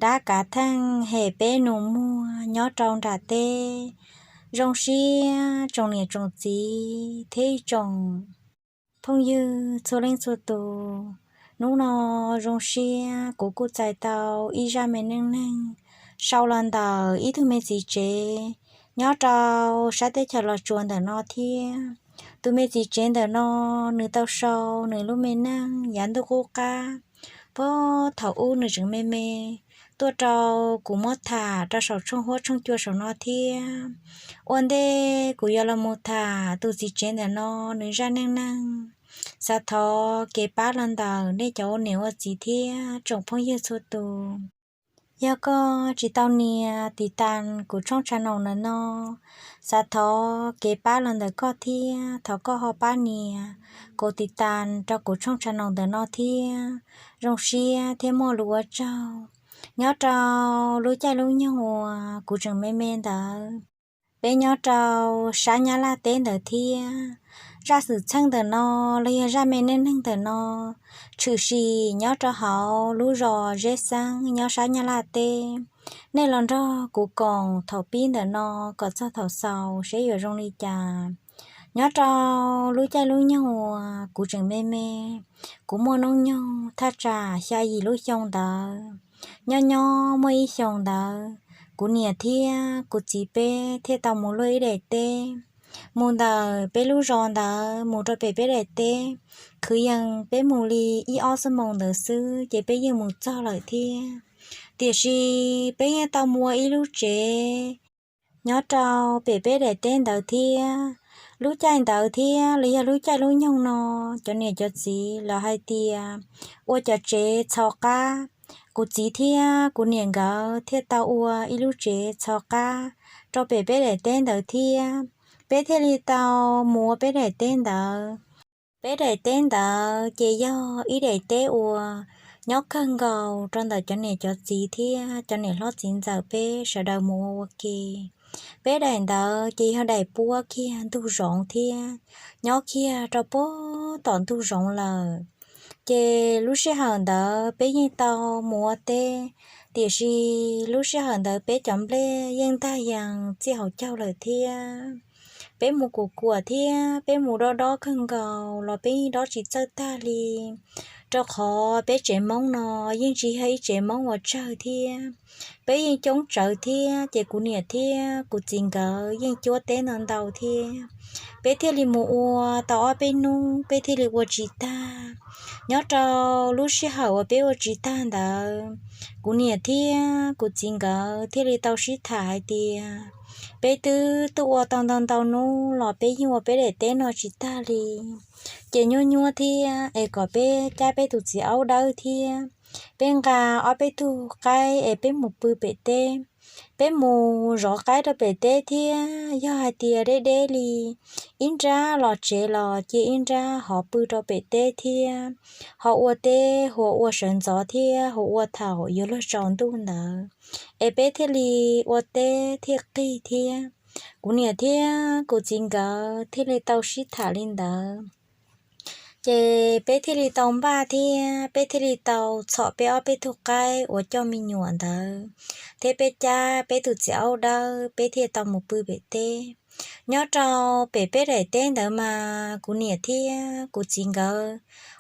dab kav theej hem peb nus muag nyob rau nram teb. Zoo siab tsoom niam tsoom txiv thiab ib tsoom phooj ywg txhua leej txhua tus, hnub no zoo siab kuv kuj txais tau ib zaj me neej neeg sau los ntawm ib tug me txiv tsev nyob rau sab teb chaws Los Tsuas ntawm no thiab. Tus me txiv tsev ntawm no, nws tau sau nws lub me neej yav ntuj qub qab, puag thaum ub nws tseem me me, tuaj rau kuv muab tham rau saum tshooj huab tshooj cua saum no thiab. Ua ntej kuv yuav los mus tham tus txiv tsev ntawm no nws zaj neej neeg, xav thov kev pab los ntawm nej cov ua niam ua txiv thiab tsoom phooj ywg txhua tus. Yog koj tsis tau nias tiv tas kuv tshooj tshaj naum ntawm no, xav thov kev pab los ntawm koj thiab thov koj ho pab nias kuv tiv tas rau kuv tshooj tshaj naum ntawm no thiab. Zoo siab thiab muaj lus ua tsaug. Nyob rau lub caij lub nyoog uas kuv tseem me me ntawd, peb nyob rau sab Nyab Laj teb ntawd thiab. Zaj xwm txheej ntawm no los yog zaj me neej neeg ntawm no tshwm sim nyob rau hauv lub zos Zeb Xeeb nyob sab Nyab Laj teb. Nej los nrog kuv koom thaum pib ntawm no kom txog thaum xaus seb yuav zoo li cas. Nyob rau lub caij lub nyoog uas kuv tseem me me, kuv muaj noob nyoog thaj tsam xya yim lub xyoo ntawd. Nyob nyob muaj ib xyoos ntawd, kuv niam thiab kuv txiv peb thiaj tau mus luaj ib daim teb. Mus ntawm peb lub zos ntawd mus rau pem peb daim teb, kwv yees peb mus li ib ob xuab moos ntawd xwb ces peb yeej mus txog lawm thiab. Tiam sis peb yeej tau mus ua ib lub tsev nyob rau pem peb daim teb ntawd thiab. Lub caij ntawd thiab los yog lub caij lub nyoog no, cov niam cov txiv lawv hais tias ua cov tsev txhos qab. Kuv txiv thiab kuv niam nkawd thiaj tau ua ib lub tsev txhos qab rau pem peb daim teb ntawd thiab. Peb thiaj li tau mus ua peb daim teb ntawd. Peb daim teb ntawd ces yog ib daim teb uas nyob kawg nkaus rau ntawm cov niam cov txiv thiab cov niam hlob txiv ntxawm peb sawv daws mus ua ua ke. Peb daim ntawd ces yog daim puab kiag ntug zoov thiab nyob kiag rau puag tom ntug zoov lawm. Ces lub sij hawm ntawd peb yeej tau mus ua teb, tiam sis lub sij hawm ntawd peb cov nplej yeej ntag yees txij hauv caug lawm thiab. Peb mus kuam kuam thiab peb mus dob dob kawg nkaus los peb yeej dob tsis txawj tag li, rau qhov peb tsev Hmoob no yeej tsis yog ib tsev Hmoob uas tsawg thiab. Peb yeej coob tsawv thiab ces kuv niam thiab kuv txiv nkawd yeej cuab teb ntau ntau thiab. Peb thiaj li mus ua tau ob peb hnub peb thiaj li ua tsis tag. Nyob rau lub sij hawm uas peb ua tsis tag ntawd, kuv niam thiab kuv txiv nkawd thiaj li tau sib tham hais tias peb twb tuaj ua tau ntau ntau hnub los peb yeej ua peb daim teb no tsis tag li. Ces nyuaj nyuaj thiab es kom peb cab peb tus txiv aub dawb thiab peb nqa ob peb tug qaib es peb mus pw pem teb. Peb mus zov qaib rau pem teb thiab yog hais tias deb deb li, ib nrab los tsev los cia ib nrab hov pw rau pem teb thiab, ho ua teb huas ua sawv ntxov thiab huas ua thaum yuav luag tsaus ntuj ntawd, es peb thiaj li ua teb thiaj qig thiab. Kuv niam thiab kuv txiv nkawd thiaj li tau sib tham li ntawd. Ces peb thiaj li tau npaj thiab peb thiaj li tau txhom peb ob peb tug qaib uas coj me nyuam ntawd thiab peb cab peb tus txiv aub dawb peb thiaj tau mus pw pem teb. Nyob rau pem peb daim teb ntawd mas kuv niam thiab kuv txiv nkawd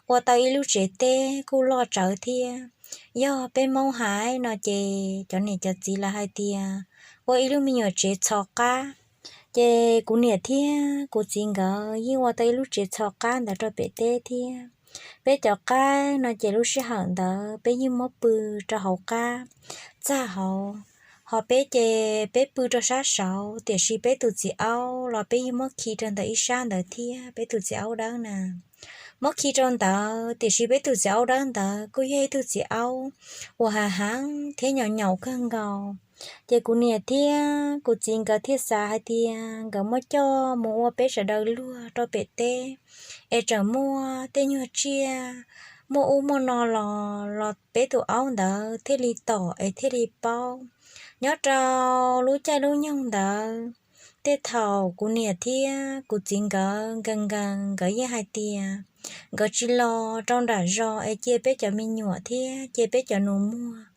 ua tau ib lub tsev teb kuj loj tsawv thiab. Yog peb Hmoob hais no ces cov niam cov txiv lawv hais tias ua ib lub me nyuam tsev txhos qab. Ces kuv niam thiab kuv txiv nkawd yeej ua tau ib lub tsev txhos qab ntawd rau pem teb thiab. Peb cov qaib no ces lub sij hawm ntawd peb yeej muab pw rau hauv qab txaj hauv, ho peb ces peb pw rau sab saud, tiam sis peb tus txiv aub los peb yeej muab khi rau ntawm ib sab ntawd thiab. Peb tus txiv aub dawb na, muab khi rau ntawd, tiam sis peb tus txiv aub dawb ntawd kuj yog ib tug txiv aub uas hav heev thiab nyaum nyaum kawg nkaus. Ces kuv niam thiab kuv txiv nkawd thiaj xav hais tias nkawd muab coj mus ua peb sawv daws luag rau pem teb, es tseem muaj tej nyuag tsiaj, muaj ub muaj no los los peb tus aub ntawd thiaj li tom es thiaj li paub. Nyob rau lub caij lub nyoog ntawd, tej thaum kuv niam thiab kuv txiv nkawd nkees nkees nkawd yeej hais tias nkawd tsis los rau nram zos es cia peb cov me nyuam thiab cia peb cov nus muag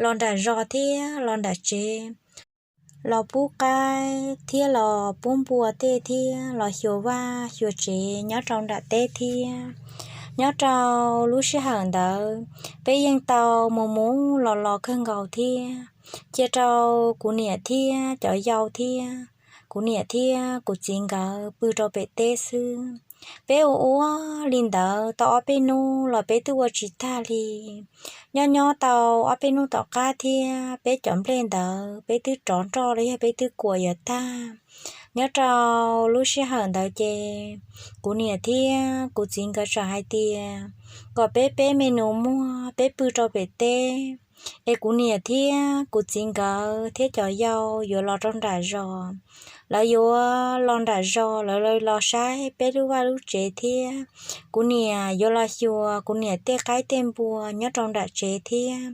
los nram zos thiab los nram tsev, los pub qaib thiab los pub npua tej thiab los xyuas vaj xyuas tsev nyob rau nram teb thiab. Nyob rau lub sij hawm ntawd peb yeej tau mus mus los los kawg nkaus thiab, cia rau kuv niam thiab cov yau thiab kuv niam thiab kuv txiv nkawd pw rau pem teb xwb. Peb ua ua li ntawd tau ob peb hnub los peb twb ua tsis tag li. Nyob nyob tau ob peb hnub tom qab thiab peb cov nplej ntawd peb twb rov nroj los yog peb twb kuam yuav tag. Nyob rau lub sij hawm ntawd ces kuv niam thiab kuv txiv nkawd txawm hais tias kom peb peb me nus muag peb pw rau pem teb, es kuv niam thiab kuv txiv nkawd thiab cov yau yuav los rau nram zos. Lawv yuav los nram zos, lawv los saib peb lub vaj lub tsev thiab kuv niam yuav los xyuas kuv niam tej qaib tej npua nyob rau nram tsev thiab.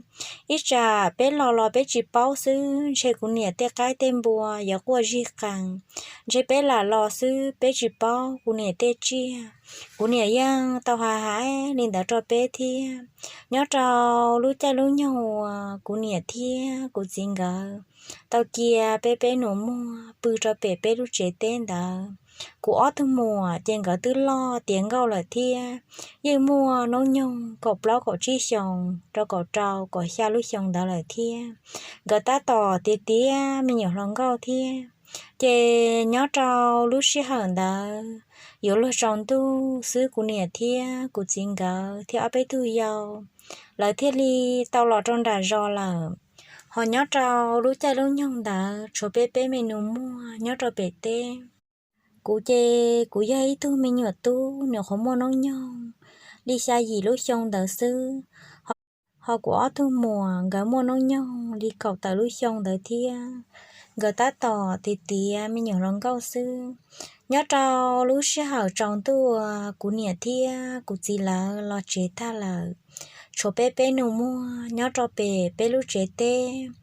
Ib tsam peb los los peb tsis paub xwb ntshe kuv niam tej qaib tej npua yuav quaj zig qees, ntshe peb lam los xwb peb tsis paub kuv niam tej tsiaj. Kuv niam yeej tau hais hais li ntawd rau peb thiab. Nyob rau lub caij lub nyoog uas kuv niam thiab kuv txiv nkawd tau cia peb peb nus muag pw rau pem peb lub tsev teb ntawd. Kuv ob tug muam ces nkawd twb loj tiav nkauj lawm thiab, yeej muaj noob nyoog kaum plaub kaum tsib xyoos rau kaum rau kaum xya lub xyoo ntawd lawm thiab. Nkawd tab tom tiav tiav me nyuam hluas nkauj thiab. Ces nyob rau lub sij hawm ntawd yuav luag tsaus ntuj xwb kuv niam thiab kuv txiv nkawd thiab ob peb tug yau lawv thiaj li tau los rau nram zos lawm. Ho nyob rau lub caij lub nyoog ntawd tshuav peb peb me nus muag nyob rau pem teb. Kuv ces kuv yog ib tug me nyuam tub nws qhuav muaj noob nyoog li xya yim lub xyoo ntawd xwb. Ho kuv ob tug muam nkawd muaj noob nyoog li kaum tawm lub xyoo ntawd thiab. Nkawd tab tom tiav tiav me nyuam hluas nkauj xwb. Nyob rau lub sij hawm tsaus ntuj uas kuv niam thiab kuv txiv lawv los tsev tag lawm, tshuav peb peb nus muag nyob rau pem peb lub tsev teb.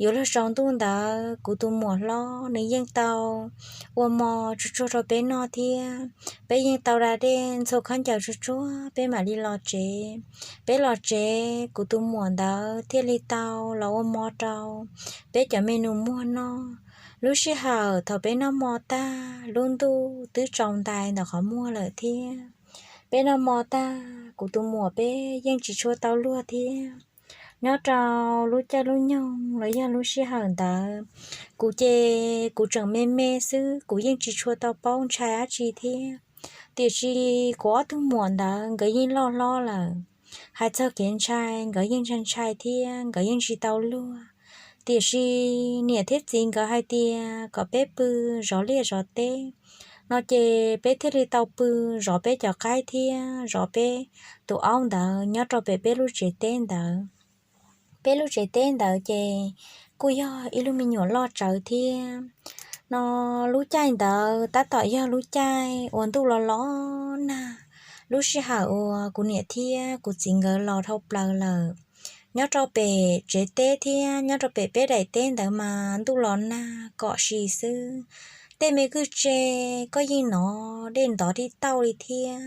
Yuav luag tsaus ntuj ntawd kuv tus muam hlob nws yeej tau ua mov tsuag tsuag rau peb noj thiab. Peb yeej tau da dej ntxhua khaub ncaws tsuag tsuag peb mam li los tsev. Peb los tsev kuv tus muam ntawd thiaj li tau los ua mov rau peb cov me nus muag noj. Lub sij hawm thaum peb noj mov tag lub ntuj twb tsaus ntais ntawm qhov muag lawm thiab. Peb noj mov tag kuv tus muam peb yeej tsis tshua tau luag thiab. Nyob rau lub caij lub nyoog los yog lub sij hawm ntawd, kuv ces kuv tseem me me xwb kuv yeej tsis tshua tau paub ntshai dab tsi thiab. Tiam sis kuv ob tug muam ntawd nkawd yeej loj hlob lawm, hais txog kev ntshai nkawd yeej ntshai ntshai thiab nkawd yeej tsis tau luag. Tiam sis niam thiab txiv nkawd hais tias kom peb pw zov liaj zov teb no ces peb thiaj li tau pw zov peb cov qaib thiab zov peb tus aub ntawd nyob rau pem peb lub tsev teb ntawd. Peb lub tsev teb ntawd ces kuj yog ib lub me nyuam loj tsawv thiab. No lub caij ntawd tab tom yog lub caij uas ntuj los los nag, lub sij hawm uas kuv niam thiab kuv txiv nkawd los dhau plaws lawm. Nyob rau pem tsev teb thiab nyob rau pem peb daim teb ntawd mas ntuj los nag kom si xwb. Tej me kwj tse koj yeej hnov dej ntov tib tauj li thiab.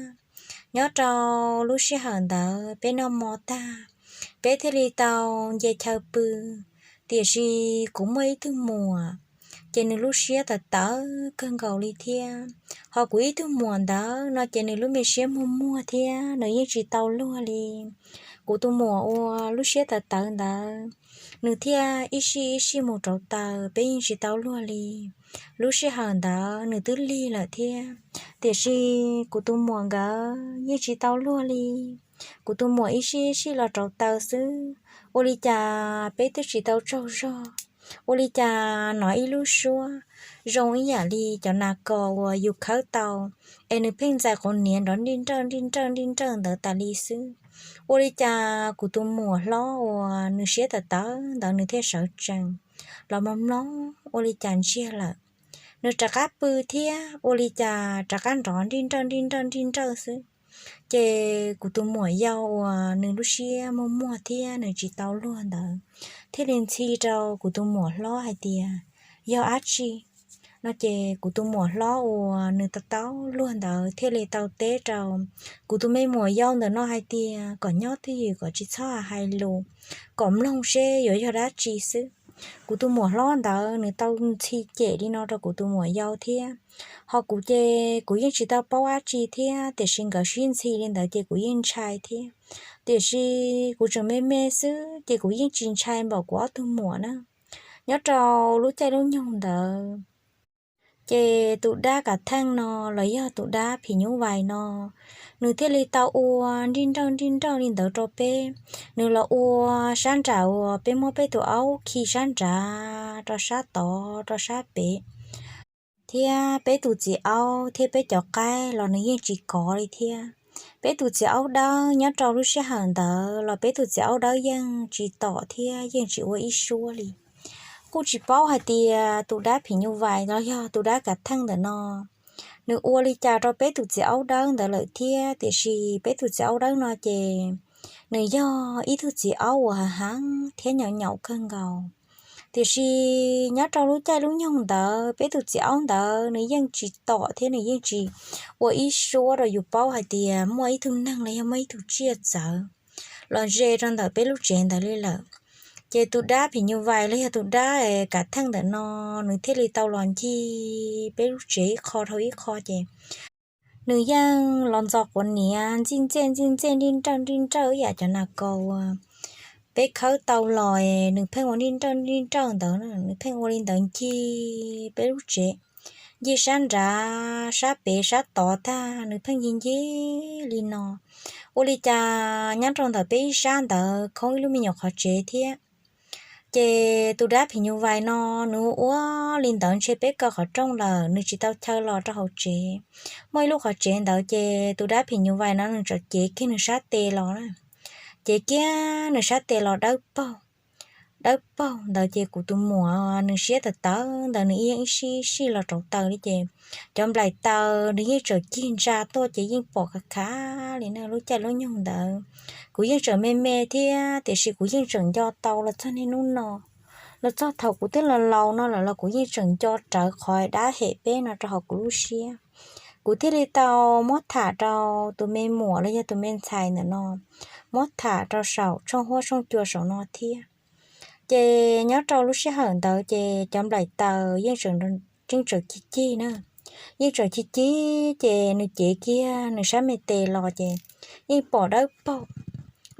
Nyob rau lub sij hawm ntawd peb noj mov tag, peb thiaj li tau nce chaw pw. Tiam sis kuv muaj ib tug muam, ces nws lub siab tawv tawv kawg nkaus li thiab. Ho kuv ib tug muam ntawd no ces nws lub me siab muag muag thiab nws yeej tsis tau luag li. Kuv tus muam uas lub siab tawv tawv ntawd, nws thiaj ib sij ib sij mus rauv taws peb yeej tsis tau luag li. Lub sij hawm ntawd nws twb lig lawm thiab, tiam sis kuv tus muam nkawd yeej tsis tau luag li. Kuv tus muam ib sij ib sij los rauv taws xwb, ua li cas peb twb tsis tau tsaug zog, ua li cas hnov ib lub suab zoo ib yam li cov nas kos uas yus khawb tau, es nws pheej ntxais quav niav nrov nrij nrawj nrij nrawj nrij nrawj ntawd tas li xwb. Ua li cas kuv tus muam hlob uas nws siab tawv tawv ntawd nws thiaj sawv tsees los mloog mloog ua li cas ntsiag lawm. Nws rov qab pw thiab ua li cas rov qab nrov nrij nrawj nrij nrawj nrij nrawj xwb. Ces kuv tus muam yau uas nws lub siab muag muag thiab nws tsis tau luag ntawd thiaj li ntxhi rau kuv tus muam hlob hais tias, yog dab tsi? No ces kuv tus muam hlob uas nws tau tau luag ntawd thiaj li tau teb rau kuv tus me muam yau ntawm no hais tias kom nyob twj ywm, kom tsis txhob hais lus, kom mloog seb yuav yog dab tsi xwb. Kuv tus muam hlob ntawd nws tau ntxhi cem li no rau kuv tus muam yau thiab. Ho kuv ces kuv yeej tsis tau paub dab tsi thiab, tiam sis nkawd sib ntxhi li ntawd ces kuv yeej ntshai thiab. Tiam sis kuv tseem me me xwb ces kuv yeej tsis ntshai npaum kuv ob tug muam na. Nyob rau lub caij lub nyoog ntawd, ces tus dab kav theej no los yog tus dab phim nyuj vais no, nws thiaj li tau ua nrij nrawj nrij nrawj li ntawd rau peb. Nws los ua sab nram uas peb muab peb tus aub khi sab nrad rau sab tod rau sab pem, thiab peb tus txiv aub thiab peb cov qaib los nws yeej tsis kov li thiab. Peb tus txiv aub dawb nyob rau lub sij hawm ntawd los peb tus txiv aub dawb yeej tsis tom thiab yeej tsis ua ib suab li. Kuj tsis paub hais tias tus dab phim nyuj vais los yog tus dab kav theej ntawm no nws ua li cas rau peb tus txiv aub dawb ntawd lawm thiab, tiam sis peb tus txiv aub dawb no ces nws yog ib tug txiv aub uas heev heev thiab nyaum nyaum kawg nkaus. Tiam sis nyob rau lub caij lub nyoog ntawd peb tus txiv aub ntawd nws yeej tsis tom thiab nws yeej tsis ua ib suab rau yus paub hais tias muaj ib tug neeg los yog muaj ib tug tsiaj txawv los ze rau ntawm peb lub tsev ntawd li lawm. Ces tus dab phim nyuj vais los yog tus dab kav theej ntawm no nws thiaj li tau los ncig peb lub tsev ib qho dhau ib qho ces nws yeej los ntxo quav niav ntxij ntxej ntxij ntxej nrij nrawj nrij nrawj ib yam cov nas kaus uas peb khawb tau los, nws pheej ua nrij nrawj nrij nrawj ntawd, nws pheej ua li ntawd ncig peb lub tsev, ncig sab nrad sab pem sab tod tag nws pheej ncig ncig li no. Ua li cas nyob rau ntawm peb ib sab ntawd khoob ib lub me nyuam qhov tsev thiab. Ces tus dab phim nyuj vais no nws ua li ntawd ntshe peb kaw qhov rooj lawm nws tsis tau chaw los rau hauv tsev. Muaj ib lub qhov tsev ntawd ces tus dab phim nyuj vais no nws txawm cev kiag nws sab tes los na, cev kiag nws sab tes los dawb paug, dawb paug ntawd ces kuv tus muam nws siab tawv tawv ntawd nws ib yeej ib sij ib sij los rauv taws li ces cov nplaim taws nws yeej txawm cig ntsa tuaj ces yeej pom khav khav li na. Lub caij lub nyoog ntawd kuv yeej tseem me me thiab tiam sis kuv yeej tseem nco tau los txog niaj hnub no, los txog thaum kuv twb los laus no lawm los kuv yeej tseem nco rawv qhov dab hem peb no rau hauv kuv lub siab. Kuv thiaj li tau muab tham rau tus me muam los yog tus me ntxhais ntawm no, muab tham rau saum tshooj huab tshooj cua saum no thiab. Ces nyob rau lub sij hawm ntawd ces cov nplaim taws yeej tseem, yeej tseem cig cig na, yeej tseem cig cig ces nws cev kiag nws sab me tes los ces yeej pom dawb paug,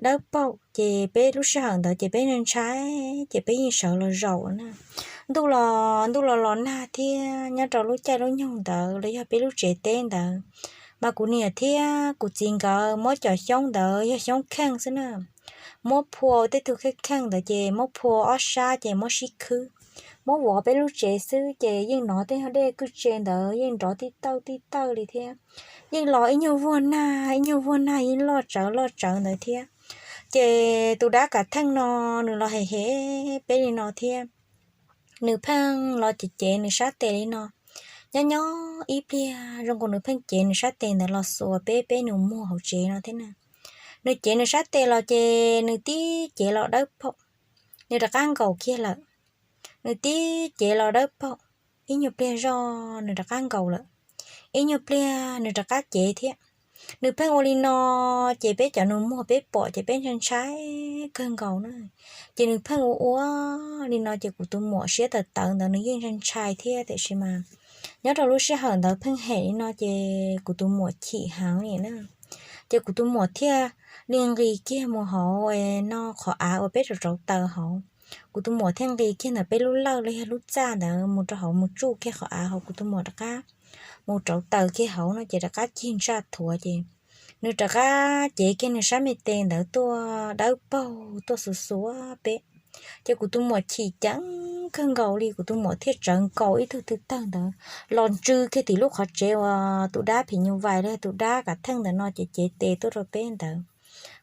dawb paug ces peb lub sij hawm ntawd ces peb ntshai ces peb yeej sawv los zaum na. Ntuj los ntuj los los nag thiab nyob rau lub caij lub nyoog ntawd los yog peb lub tsev teb ntawd, mas kuv niam thiab kuv txiv nkawd muab cov xyoob ntawd yog xyoob kheej xwb na, muab phua tej tug kheej kheej ntawd ces muab phua ob sab ces muab sib khwb, muab vov peb lub tsev xwb ces yeej hnov tej dej kwj tse ntawd yeej nrov tib tawj tib tawj li thiab. Yeej los ib nyuag vuag nag ib nyuag vuag nag yeej loj tsawv loj tsawv ntawd thiab. Ces tus dab kav theej no nws los hem hem peb li no thiab. Nws pheej los cev cev nws sab tes li no. Nyob nyob ib pliag zoo nkaus nws pheej cev nws sab tes ntawd los xuas peb peb nus muag hauv tsev no thiab na. Nws cev nws sab tes los ces nws tib cev los dawb paug, nws rov qab nkaus kiag lawm. Nws tib cev los dawb paug, ib nyuag pliag zoj nws rov qab nkaus lawm. Ib nyuag pliag nws rov qab cev thiab. Nws pheej ua li no ces peb cov nus muag peb pom ces peb ntshai ntshai kawg nkaus na. Ces nws pheej ua ua li no ces kuv tus muam siab tawv tawv ntawd nws yeej ntshai ntshai thiab tiam sis mas nyob rau lub sij hawm ntawd pheej hem li no ces kuv tus muam chim heev li na. Ces kuv tus muam thiaj li nqis kiag mus hauv no qhov av uas peb rauv rauv taws hauv. Kuv tus muam thiaj nqis kiag ntawm peb lub lawj los yog lub txaj ntawd mus rau hauv mus tsuj kiag qhov av hauv kuv tus muam rov qab mus rauv taws kiag hauv no ces rov qab cig ntsaj thuav ces nws rov qab cev kiag nws sab me tes ntawd tuaj dawb paug tuaj xuav xuav peb. Ces kuv tus muam chim ceev kawg nkaus li kuv tus muam thiaj tsawv nkaus ib tug tw tawg ntawd los ntsw kiag tim lub qhov tsev uas tus dab phim nyuj vais los tus dab kav theej ntawm no ces cev tes tuaj rau peb ntawd.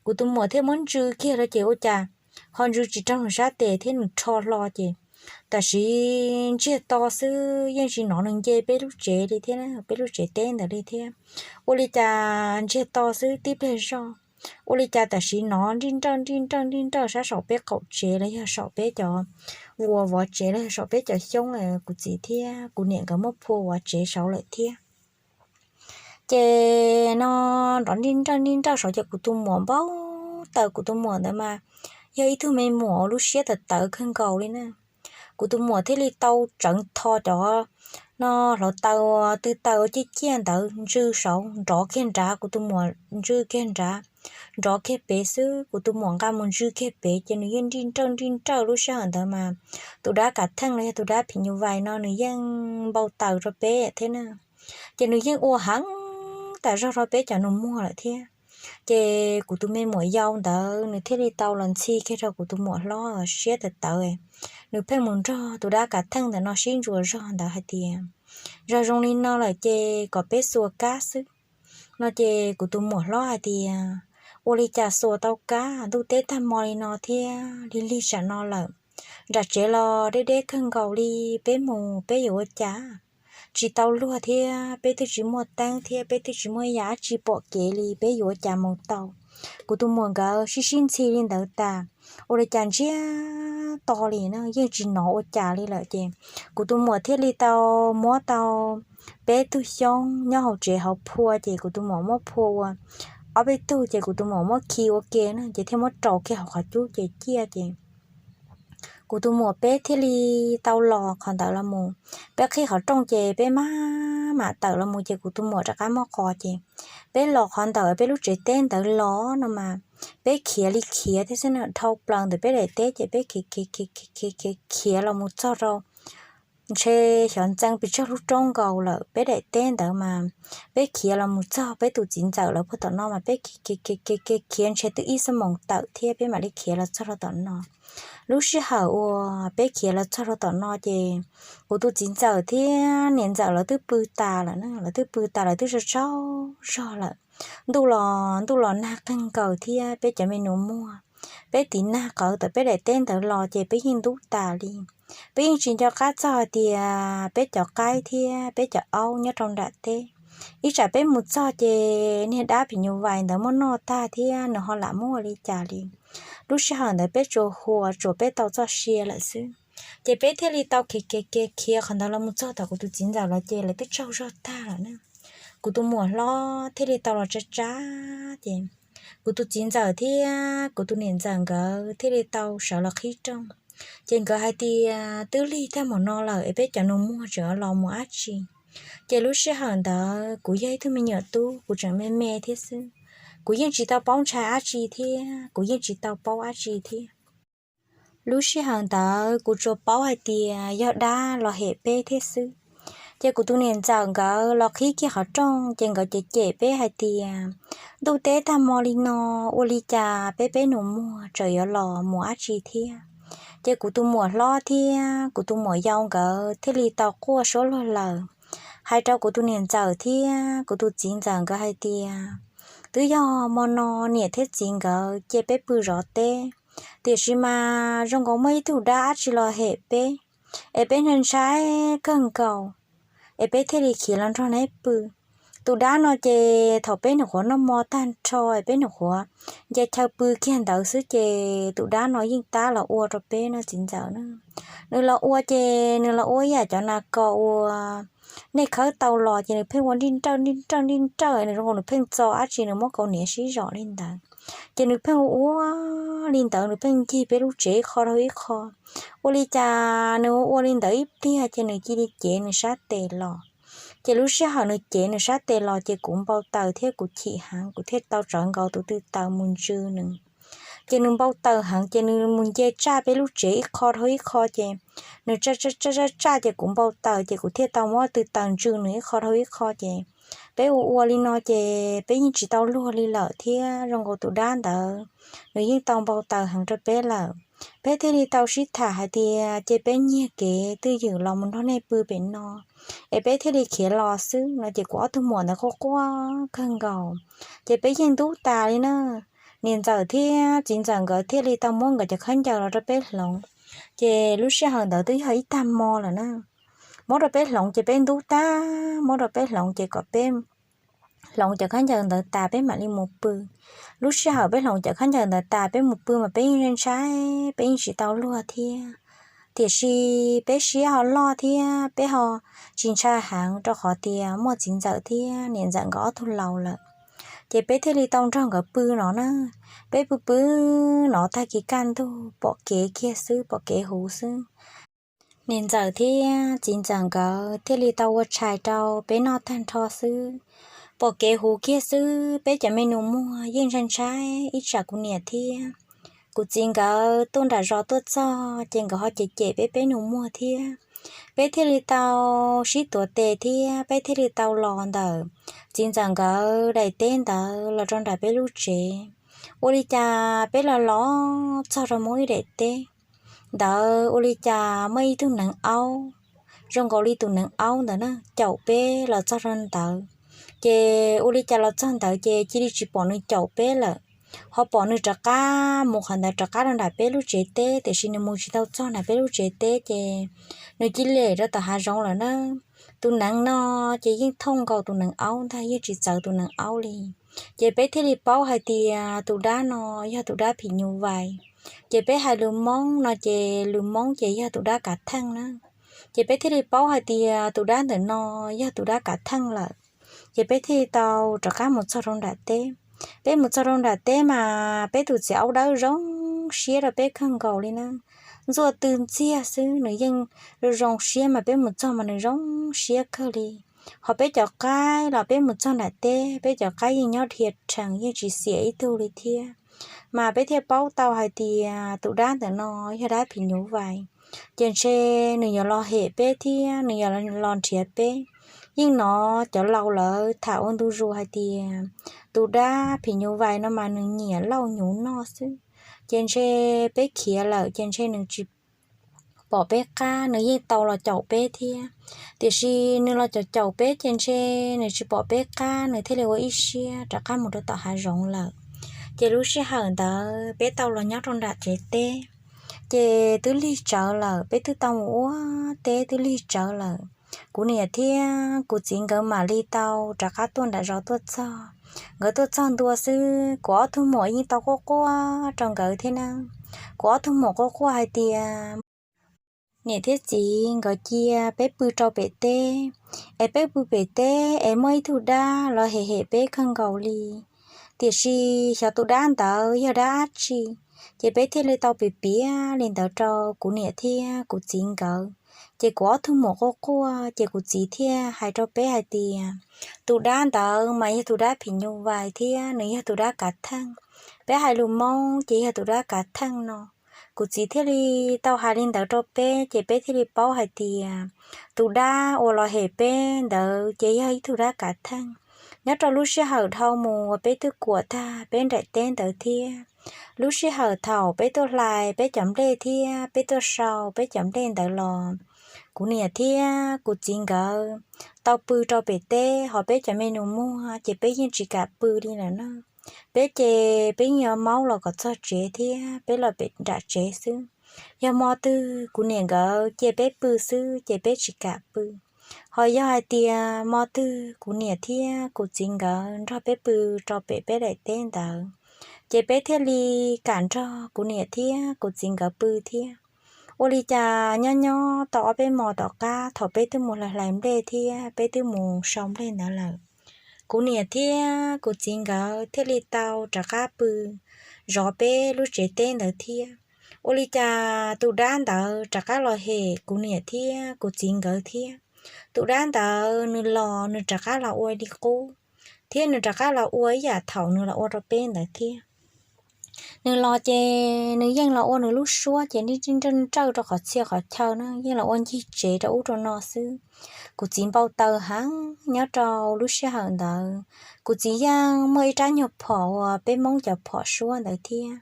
Kuv tus muam thiaj muab ntsw kiag rau ces ua cas ho ntsw tsis raug nws sab tes thiab nws rho hlo ces tam sim ntsiag to xwb yeej tsis hnov nws nce peb lub tsev li thiab peb lub tsev teb ntawd li thiab. Ua li cas ntsiag to xwb tib pliag zoj Ua li cas tam sim no nrij nrawj nrij nrawj nrij nrawj sab saum peb qaum tsev los yog saum peb cov vuas vov tsev los yog saum peb cov xyoob, kuv txiv thiab kuv niam nkawd muab phua vov tsev saud lawm thiab. Ces no nrov nrij nrawj nrij nrawj saud ces kuv tus muam npau taws, kuv tus muam ntawd mas yog ib tug me muam lub siab tawv tawv kawg nkaus li na. Kuv tus muam thiaj li tau tsawv tho cov no hluav taws, tw taws ua ciaj ciaj ntawd ntsw saud nrov kiag nrad, kuv tus muam ntsw kiag nrad, nrov kiag pem xwb. Kuv tus muam nqa mus ntsw kiag pem ces nws yeej nrij nrawj nrij nrawj lub sij hawm ntawd mas tus dab kav theej los yog tus dab phim nyuj vais no nws yeej npau taws rau peb thiab na. Ces nws yeej ua heev tas zog rau peb cov nus muag lawm thiab. Ces kuv tus me muam yau ntawd nws thiaj li tau los ntxhi kiag rau kuv tus muam hlob siab tawv tawv, nws pheej mus nrog tus dab kav theej ntawm no sib ntsuas zog ntawd hais tias, zog zoo li no lawm ces kom peb xuas kab xwb no. Ces kuv tus muam hlob hais tias, ua li cas xuas tau kab, ntuj teb tag hmo li no thiab lig lig tsam no lawm, nram tsev los deb deb kawg nkaus li, peb mus peb yuav ua cas? Tsis tau luag thiab peb twb tsis muaj teeb thiab peb twb tsis muaj yam dab tsi pom kev li, peb yuav ua cas mus tau? Kuv tus muam nkawd sib sib ntxhi li ntawd tas, ua li cas ntsiag to li na, yeej tsis hnov ua cas li lawm. Ces kuv tus muam thiaj li tau muab tau peb tug xyoob nyob hauv tsev hauv phua, ces kuv tus muam muab phua ua ob peb tug, ces kuv tus muam muab khi ua ke na, ces thiaj muab rau kiag hauv qhov cub ces ciaj ces kuv tus muam peb thiaj li tau los qhov ntawd los mus. Peb qhib qhov rooj ces peb maj mam tawm los mus ces kuv tus muam rov qab muab qos ces peb los qhov ntawm peb lub tsev teb ntawd los no mas peb khiav li khiav thiab xwb na, dhau plaws ntawm peb daim teb ces peb khiav khiav khiav khiav khiav khiav los mus txog rau ntshe xyov ntxeev pes tsawg lub roob nkaus lawm peb daim teb ntawd mas peb khiav los mus txog peb tus txiv ntxawm lawv puag tom no mas peb khiav khiav khiav khiav khiav ntshe twb ib xuab moos tawm thiab peb mam li khiav los txog rau tom no. Lub sij hawm uas peb khiav los txog rau tom no ces kuv tus txiv ntxawm thiab niam ntxawm lawv twb pw tas lawm na, lawv twb pw tas lawv twb tsaug tsaug zog lawm. Ntuj los ntuj los nag qeeg nkaus thiab peb cov me nus muag, peb tiv nag qawv tawm peb daim teb ntawd los ces peb yeej ntub tas li. Peb yeej tsis nco qab txog hais tias peb cov qaib thiab peb cov aub nyob rau nram teb, ib tsam peb mus txog ces niag dab phim nyuj vais ntawd muab noj tag thiab nws ho lam muab ua li cas li. Lub sij hawm ntawd peb tsuas huas tsuas peb tau txoj sia lawm xwb. Ces peb thiaj li tau khiav khiav khiav khiav qhov ntawd los mus txog tom kuv tus txiv ntxawm lawv ces lawv twb tsaug zog tag lawm na. Kuv tus muam hlob thiaj li tau los tsa tsa ces kuv tus txiv ntxawm thiab kuv tus niam ntxawm nkawd thiaj li tau sawv los qhib rooj. Ces nkawd hais tias twb lig tag mus no lawm es peb cov nus muag tseem los mus dab tsi. Ces lub sij hawm ntawd kuv yog ib tug me nyuam tub, kuv tseem me me thiab xwb, kuv yeej tsis tau paub ntshai dab tsi thiab kuv yeej tsis tau paub dab tsi thiab. Lub sij hawm ntawd kuv tsuas paub hais tias yog dab los hem peb thiab xwb. Ces kuv tus niam ntxawm nkawd los qhib kiag qhov rooj ces nkawd cem cem peb hais tias ntuj teb tag hmo li no, ua li cas peb peb nus muag tseem yuav los mus dab tsi thiab. Ces kuv tus muam hlob thiab kuv tus muam yau nkawd thiaj li tau quaj suab luag lawm, hais rau kuv tus niam ntxawm thiab kuv tus txiv ntxawm nkawd hais tias twb yog hmo no niam thiab txiv nkawd cia peb pw zov teb, tiam sis mas zoo nkaus muaj ib tug dab dab tsi los hem peb, es peb ntshai ntshai kawg nkaus, es peb thiaj li khiav los nrog neb pw. Tus dab no ces thaum peb nyuam qhuav noj hmo tag nrho es peb nyuam qhuav nce chaw pw kiag ntawd xwb ces tus dab no yeej tab los ua rau peb no txiv ntxawm na. Nws los ua ces nws los ua ib yam cov nas kos uas nej khawb tau los ces nws pheej ua nrij nrawj nrij nrawj nrij nrawj, nws zoo nkaus nws pheej txo dab tsi nws muab kaus hniav sib zom li ntawd. Ces nws pheej ua ua li ntawd, nws pheej ncig peb lub tsev ib qho dhau ib qho. Ua li cas nws ua ua li ntawd ib pliag ces nws cia li cev nws sab tes los. Ces lub sij hawm nws cev nws sab tes los ces kuv npau taws thiab kuv chim heev, kuv thiaj tau tsawv nkaus tus tw taws mus ntsw nws. Ces nws npau taws heev ces nws mus nce tsaj peb lub tsev ib qho dhau ib qho ces nws tsaj tsaj tsaj tsaj ces kuv npau taws ces kuv thiaj tau muab tw taws ntsw nws ib qho dhau ib qho ces peb ua ua li no ces peb yeej tsis tau luag li lawm thiab zoo nkaus tus dab ntawd nws yeej tau npau taws heev rau peb lawm. Peb thiaj li tau sib tham hais tias ces peb nyiag kev twj ywm los mus nrog nej pw pem no es peb thiaj li khiav los xwb no ces kuv ob tug muam ntawd quaj quaj kawg nkaus. Ces peb yeej ntub tas li na. Niam ntxawm thiab txiv ntxawm nkawd thiaj li tau muab nkawd cov khaub ncaws los rau peb hloov. Ces lub sij hawm ntawd twb yog ib tag hmo lawm na. Muab rau peb hloov ces peb ntub tag, muab rau peb hloov ces kom peb hloov cov khaub ncaws ntawd tas peb mam li mus pw. Lub sij hawm peb hloov cov khaub ncaws ntawd tas peb mus pw mas peb yeej ntshai, peb yeej tsis tau luag thiab. Tiam sis peb siab ho loj thiab peb ho tsis ntshai heev rau qhov tias muaj txiv ntxawm thiab niam ntxawm nkawd ob tug laus lawm. Ces peb thiaj li tau nrog nkawd pw no na. Peb pw pw no tag kis kaj ntug pom kev kiag xwb, pom kev huv xwb. Niam ntxawm thiab txiv ntxawm nkawd thiaj li tau ua tshais rau peb noj tag nrho xwb. Pom kev huv kiag xwb, peb cov me nus muag yeej ntshai ntshai, ib tsam kuv niam thiab kuv txiv nkawd tuaj nram zos tuaj txog ces nkawd ho cem cem peb peb nus muag thiab. Peb thiaj li tau sib tuav tes thiab peb thiaj li tau los ntawm txiv ntxawm nkawd daim teb ntawd los rau nram peb lub tsev. Ua li cas peb los los txog rau muaj ib daim teb ntawd, ua li cas muaj ib tug neev aub, zoo nkaus li tus neev aub ntawd na, caum peb los txog rau ntawd. Ces ua li cas los txog ntawd ces cia li tsis pom nws caum peb lawm, ho pom nws rov qab mus qhov ntawd rov qab rau nram peb lub tsev teb, tiam sis nws mus tsis tau txog nram peb lub tsev teb ces nws cia li lem rau tom hav zoov lawm na. Tus neev no ces yeej thooj nkaus tus neev aub ntag, yeej tsis txawv tus neev aub li. Ces peb thiaj li paub hais tias tus dab no yog tus dab phim nyuj vais. Ces peb hais lus Hmoob no ces lus Hmoob ces yog tus dab kav theej na. Ces peb thiaj li paub hais tias tus dab ntawm no yog tus dab kav theej lawm. Ces peb thiaj li tau rov qab mus txog rau nram teb. Peb mus txog rau nram teb mas peb tus txiv aub dawb zoo siab rau peb kawg nkaus li na. Ntxuaj tw ntxiag xwb nws yeej zoo zoo siab, mas peb mus txog mas nws zoo siab kawg li. Ho peb cov qaib los peb mus txog nram teb, peb cov qaib yeej nyob dhia rhees yeej tsis xiam ib tug li thiab. Mas peb thiaj paub tau hais tias tus dab ntawm no yog dab phim nyuj vais, ces ntshe nws yuav los hem peb thiab nws yuav los nrhiav peb. Yeej hnov cov laus lawv tham ua ntu zus hais tias tus dab phim nyuj vais no mas nws nyiam lauj hnyuv noj xwb. Ces ntshe peb khiav lawm ces ntshe nws tsis pom peb qab, nws yeej tau los caum peb thiab. Tiam sis nws los caum caum peb ces ntshe nws tsis pom peb qab, nws thiaj li ua ib siab rov qab mus rau tom hav zoov lawm. Ces lub sij hawm ntawd peb tau los nyob rau nram tsev teb, ces twb lig tsawv lawm, peb twb tau mus ua teb twb lig tsawv lawm. Kuv niam thiab kuv txiv nkawd mam li tau rov qab tuaj nram zos tuaj txog. Nkawd tuaj txog ntua xwb, kuv ob tug muam yeej tau quaj quaj rau nkawd thiab na. Kuv ob tug muam quaj quaj hais tias niam thiab txiv nkawd cia peb pw rau pem teb, es peb pw pem teb es muaj ib tug dab los hem hem peb kawg nkaus li. Tiam sis xyov tus dab ntawd yog dab dab tsi, ces peb thiaj li tau piav piav li ntawd rau kuv niam thiab kuv txiv nkawd. Ces kuv ob tug muam quaj quaj, ces kuv txiv thiaj hais rau peb hais tias tus dab ntawd mas yog tus dab phim nyuj vais thiab nws yog tus dab kav theej. Peb hais lus Hmoob ces yog tus dab kav theej no. Kuv txiv thiaj li tau hais li ntawd rau peb, ces peb thiaj li paub hais tias tus dab uas los hem peb ntawd ces yog ib tug dab kav theej. Nyob rau lub sij hawm dhau mus uas peb twb kuam tag peb nraim teb ntawd thiab, lub sij hawm thaum peb tuaj hlais peb cov nplej thiab peb tuaj sau peb cov nplej ntawd los, kuv niam thiab kuv txiv nkawd tau pw rau pem teb, ho peb cov me nus muag ces peb yeej tsis kam pw li lawm na. Peb ces peb yeej yuav maub los kom txog tsev thiab peb los pem nram tsev xwb. Yog hmo twg kuv niam nkawd cia peb pw xwb ces peb tsis kam pw. Ho yog hais tias hmo twg kuv niam thiab kuv txiv nkawd nrog peb pw rau pem peb daim teb ntawd, ces peb thiaj li kam nrog kuv niam thiab kuv txiv nkawd pw thiab. Ua li cas nyob nyob tau ob peb hmo tom qab thaum peb twb mus hlais hlais nplej thiab peb twb mus sau nplej ntawd lawm, kuv niam thiab kuv txiv nkawd thiaj li tau rov qab pw zov peb lub tsev teb ntawd thiab. Ua li cas tus dab ntawd rov qab los hem kuv niam thiab kuv txiv nkawd thiab. Tus dab ntawd nws los nws rov qab los ua li qub, thiab nws rov qab los ua ib yam thaum nws los ua rau peb ntawd thiab. Nws los ces nws yeej los ua nws lub suab ces nrawj nrawj rau qhov txhia qhov chaw na, yeej los ua ncig tsev rau ub rau no xwb. Kuv txiv npau taws heev nyob rau lub sij hawm ntawd. Kuv txiv yeej muaj ib rab nyuag phom uas peb Hmoob cov phom suab ntawd thiab.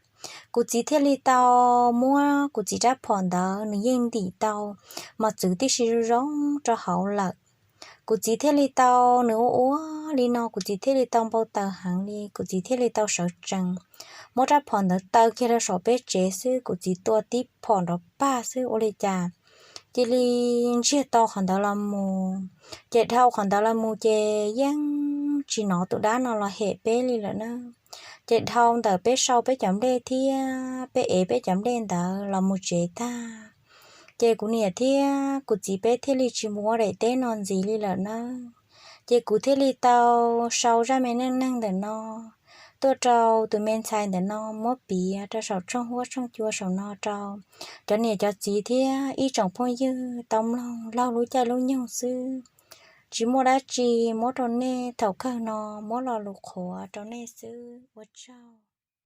Kuv txiv thiaj li tau muab kuv txiv rab phom ntawd, nws yeej ntim tau mos txwv tib si zoo zoo rau hauv lawm. Kuv txiv thiaj li tau, nws ua ua li no kuv txiv thiaj li tau npau taws heev li, kuv txiv thiaj li tau sawv tsees muab rab phom ntawd taw kiag rau saum peb tsev xwb, kuv txiv tua tib phom nrov pag xwb ua li cas cia li ntsiag to qhov ntawd los mus. Ces dhau qhov ntawd los mus ces yeej tsis hnov tus dab no los hem peb li lawm na. Ces dhau ntawm peb sau peb cov nplej thiab peb ev peb cov nplej ntawd los mus tsev tag, ces kuv niam thiab kuv txiv peb thiaj li tsis mus ua daim teb no ntxiv li lawm na. Ces kuv thiaj li tau sau zaj me neej neeg ntawm no tuaj rau tus me ntxhais ntawm no muab piav rau saum tshooj huab tshooj cua saum no rau cov niam cov txiv thiab ib tsoom phooj ywg tau mloog laug lub caij lub nyoog xwb. Tsis muaj dab tsi, muab rau nej thaum kawg no, muab lo lus qhuav rau nej xwb, ua tsaug.